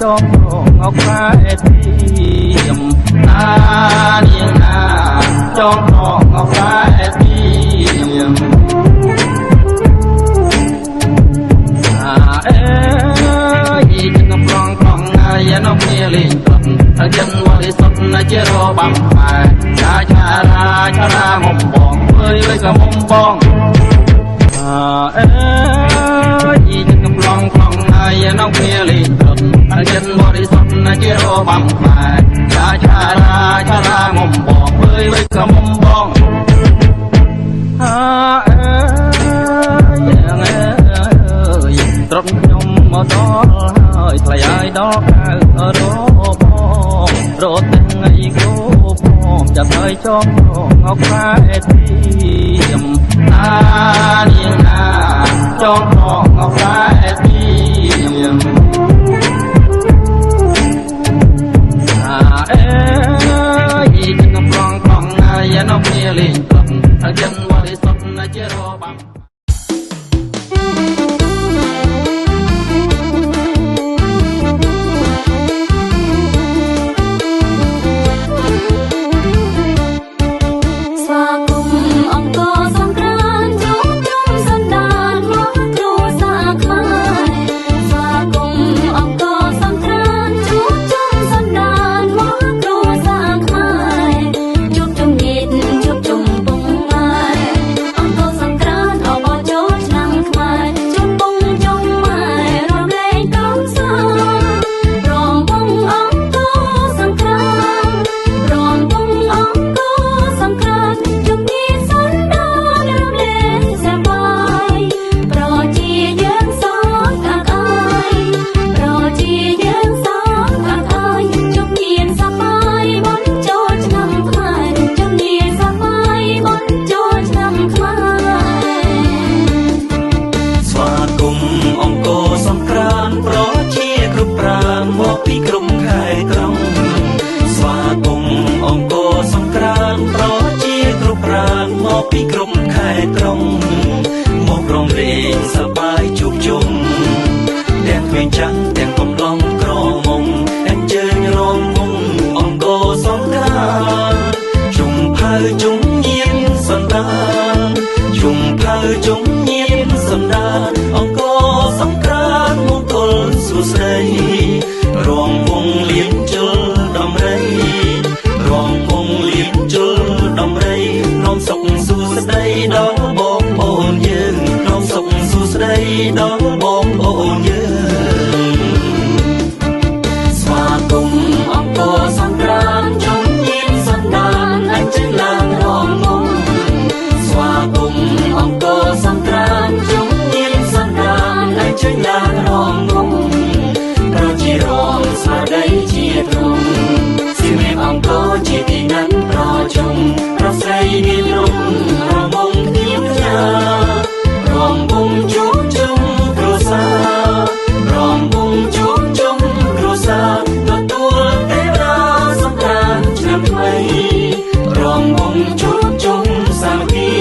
ចងងខ្សែធៀមណានាងណាចងងខ្សែធៀមអេយចិត្តកំឡងប្រងហើយនំគ្នាលេងត្រត់ហើយចិត្តបរិសុទ្ធជារបាំខ្មែរឆាឆារាឆារាមុំបងអើយអើយក៏មុំបងអេយចិត្តកំឡងប្រងហើយនំគ្នាលេងត្រត់ហើយចិត្តបរិសុទ្ធជារបាំខ្មែរឆាឆារាឆារាមុំបងអើយអើយក៏មុំបងអើយត្រត់ខ្ញុំមកដល់ហើយថ្លៃហើយដល់កៅរបងរត់ទាំងអីគោផងចាប់ហើយចងងខ្សែធៀមណានាងណាចងងខ្សែធៀមអេយចិត្តកំឡងប្រងហើយនំគ្នាលេងត្រត់ហើយចិត្តបរិសុទ្ធជារបាំ ស្វាគមន៍អង្គរសង្ក្រាន្តជួបជុំសន្តានមកគ្រួសារខ្មែរស្វាគមន៍អង្គរសង្ក្រាន្តជួបជុំសន្តានមកគ្រួសារខ្មែរជួបជុំញាតិជួបជុំពុកម៉ែអង្គរសង្ក្រាន្តអបអរចូលឆ្នាំខ្មែរជួបពុងជុំម៉ែរំលែកកំសាន្តរំវងអង្គរសង្ក្រាន្តរំវងអង្គរសង្ក្រាន្តជុំញាតិសន្តានរំលែកសប្បាយប្រជាយើងសងអាក់អាយប្រជាយើងសងអាក់អាយជុំញាតិសប្បាយបុណ្យចូលឆ្នាំខ្មែរជុំញាតិសប្បាយបុណ្យចូលឆ្នាំខ្មែរ ស្វាគមន៍អង្គរសង្ក្រាន្តប្រជាគ្រប់ប្រាណមកពីគ្រប់ខេត្តក្រុងស្វាគមន៍អង្គរសង្ក្រាន្តប្រជាគ្រប់ប្រាណមកពីគ្រប់ខេត្តក្រុងមករំលែកសប្បាយជួបជុំទាំងក្មេងចាស់ទាំងកំឡងក្រមុំអញ្ជើញរំវងអង្គរសង្ក្រាន្តជុំផៅជុំញៀនសន្តានជុំផៅជុំញៀនសន្តានអង្គរសង្ក្រាន្តមង្គលសួស្តីរំវងលៀនជលដំរីរំវងលៀនជលដំរីនាំសុខសួស្តីដល់បងប្អូនយើងនាំសុខសួស្តីដល់បងប្អូនយើង ស្វាគមន៍អង្គរសង្ក្រាន្តជុំញៀនសន្តានអញ្ជើញឡើងរំវងស្វាគមន៍អង្គរសង្ក្រាន្តជុំញៀនសន្តានអញ្ជើញឡើងរំវងប្រជារងស្មារតីជាទ្រង់សៀមរាបអង្គរជាទីណាត់ប្រជុំប្រុសស្រីមានរំរំវងគ្នាផ្ញើរំវងជួបជុំគ្រួសាររំវងជួបជុំគ្រួសារទទួលទេវតាសង្ក្រាន្តឆ្នាំថ្មីរំវងជួបជុំសាមគ្គី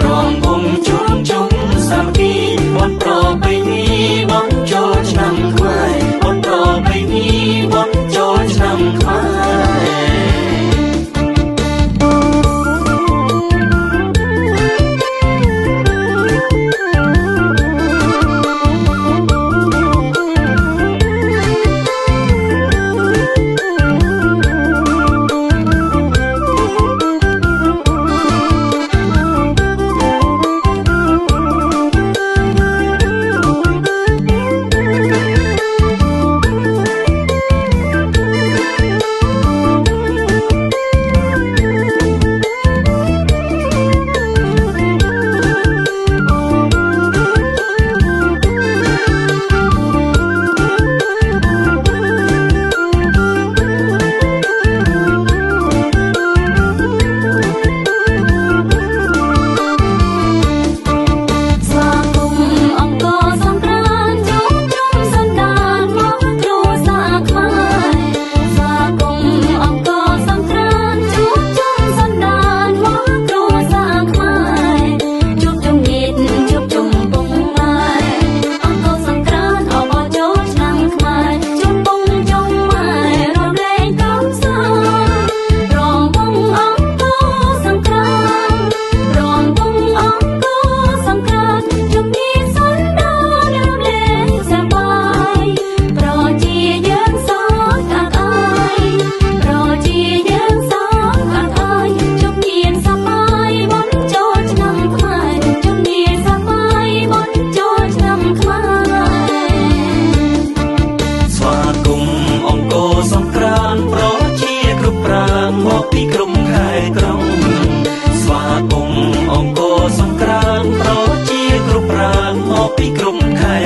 រំវងជួបជុំសាមគ្គីបុណ្យប្រពៃណីបុណ្យចូល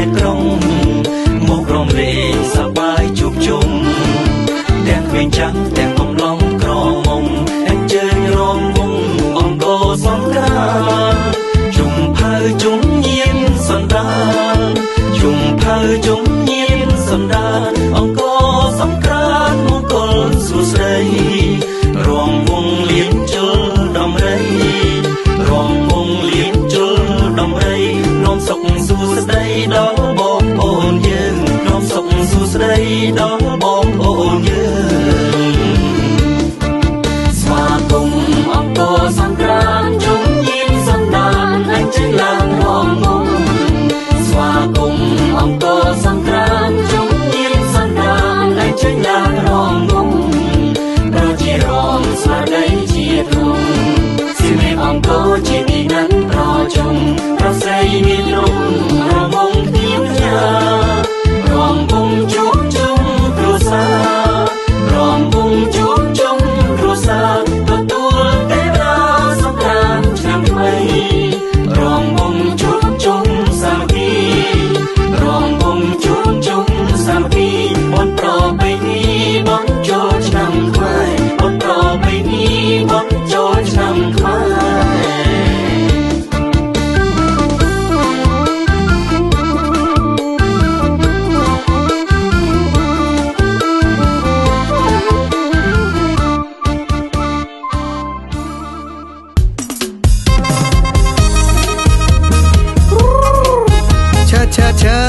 ត្តក្រុងមករំលែកសប្បាយជួបជុំទាំងក្មេងចាំងទាំងកំឡំក្រមុំអញ្ជើញរំវងអង្គរសង្ក្រានជុំផៅជុំញៀនសន្តានជុំផៅជុំញៀនសន្តានអង្គរសង្ក្រានមង្គលសួស្តីរំវងលៀនជុលដំរីរំវងលៀនជុលដំរីនាំសុខសួស្តីដល់បងប្អូនយើងនាំសុខសួស្តីដល់បងប្អូនយើងស្វាគមន៍អង្គរសង្ក្រានជុំញៀនសន្តានអញ្ជើញឡើងរំវងស្វាគមន៍អង្គរសង្ក្រានជុំញៀនសន្តានអញ្ជើញឡើងរំវងប្រជារំស្មារតីជាទ្រង់ស៊ីមេអង្គរជាទីណាត់ប្រជុំប្រស្រីមានរំរំវងគ្នាញារំវងជួបជុំគ្រួសាររំវងជួបជុំគ្រួសារទទួលទេវតាសង្ក្រានឆ្នាំថ្មីរំវងជួបជុំសាមគ្គីរំវងជួបជុំសាមគ្គីបុណ្យប្រពៃណីបុណ្យចូលឆ្នាំខ្មែរបុណ្យប្រពៃណីបុណ្យចូលឆ្នាំខ្មែរ ឆាឆាឆា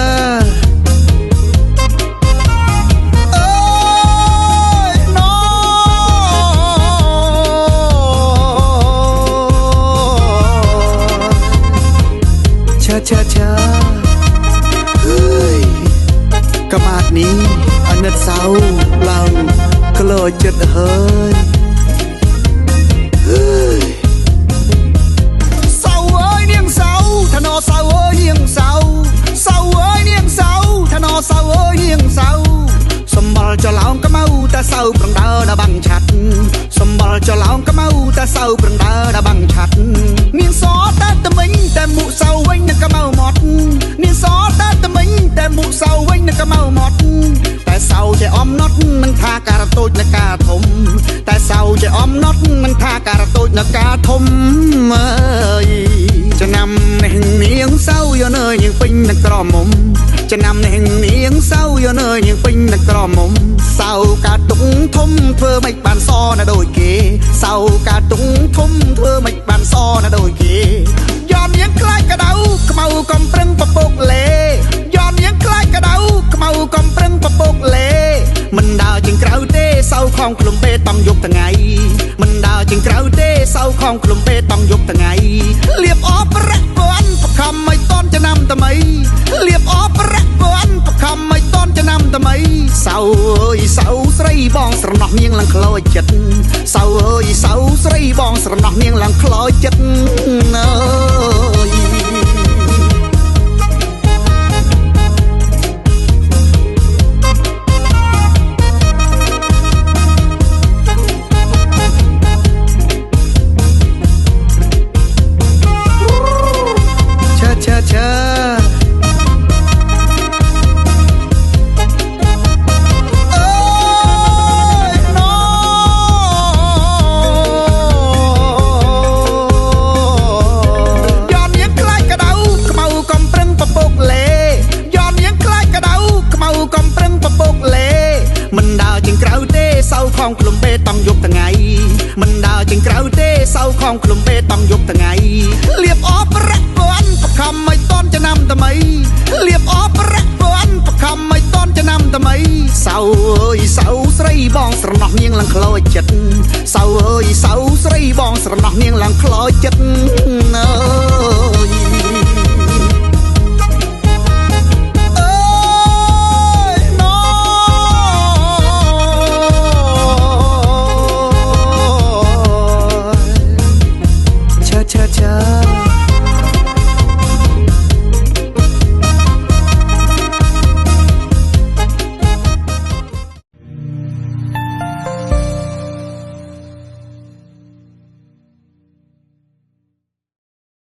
អើយណូឆាឆាឆាអើយកមាតនេះអាណិតសៅឡើងក្លោចចិត្តហើយអើយ សៅអើយនាងសៅឋានសៅអើយនាងសៅសៅអើយនាងសៅឋានសៅអើយនាងសៅសំបល់ច្រឡោងខ្មៅតាសៅប្រងដើរដល់បាំងឆាត់សំបល់ច្រឡោងខ្មៅតាសៅប្រងដើរដល់បាំងឆាត់នាងសតែត្មិញតែមុខសៅវិញនឹងខ្មៅមាត់នាងសតែត្មិញតែមុខសៅវិញនឹងខ្មៅមាត់តែសៅចេះអំណត់មិនថាការតូចនិងការធំតែសៅចេះអំណត់មិនថាការតូចនិងការធំអើយចំណាំនេះនាងសៅយកនើយនាងពេញនឹងក្រមុំចំណាំនេះនាងសៅយកនើយនាងពេញនឹងក្រមុំសៅការទុកធំធ្វើមិនបានសណាដូចគេសៅការទុកធំធ្វើមិនបានសណាដូចគេយំនាងខ្លាចកដៅខ្មៅកំប្រឹងពពកលេយំនាងខ្លាចកដៅខ្មៅកំប្រឹងពពកលេមិនដើរជាងក្រៅទេសៅខំឃ្លុំបេតំយប់ថ្ងៃមិនដើរជាងក្រៅទេសៅខំឃ្លុំបេតំយប់ថ្ងៃលៀបអប្រាក់ពាន់បខំឲ្យតន់ចំណាំថ្មីលៀបអប្រាក់ពាន់បខំឲ្យតន់ចំណាំថ្មីសៅអើយសៅស្រីបងស្រណោះនាងឡើងខ្លោចចិត្តសៅអើយសៅស្រីបងស្រណោះនាងឡើងខ្លោចចិត្តអើយឆាឆាឆាអើយណូយំនាងខ្លាចកដៅខ្មៅកំប្រឹងពពកលេយំនាងខ្លាចកដៅខ្មៅកំប្រឹងពពកលេមិនដើរជាងក្រៅទេសៅខំឃ្លុំបេតំយប់ថ្ងៃមិនដើរជាងក្រៅទេសៅខំឃ្លុំបេតំយប់ថ្ងៃលៀបអប្រាក់ពាន់បខំឲ្យតន់ចំណាំថ្មីលៀបអប្រាក់ពាន់បខំឲ្យតន់ចំណាំថ្មីសៅអើយសៅស្រីបងស្រណោះនាងឡើងខ្លោចចិត្តសៅអើយសៅស្រីបងស្រណោះនាងឡើងខ្លោចចិត្តអើ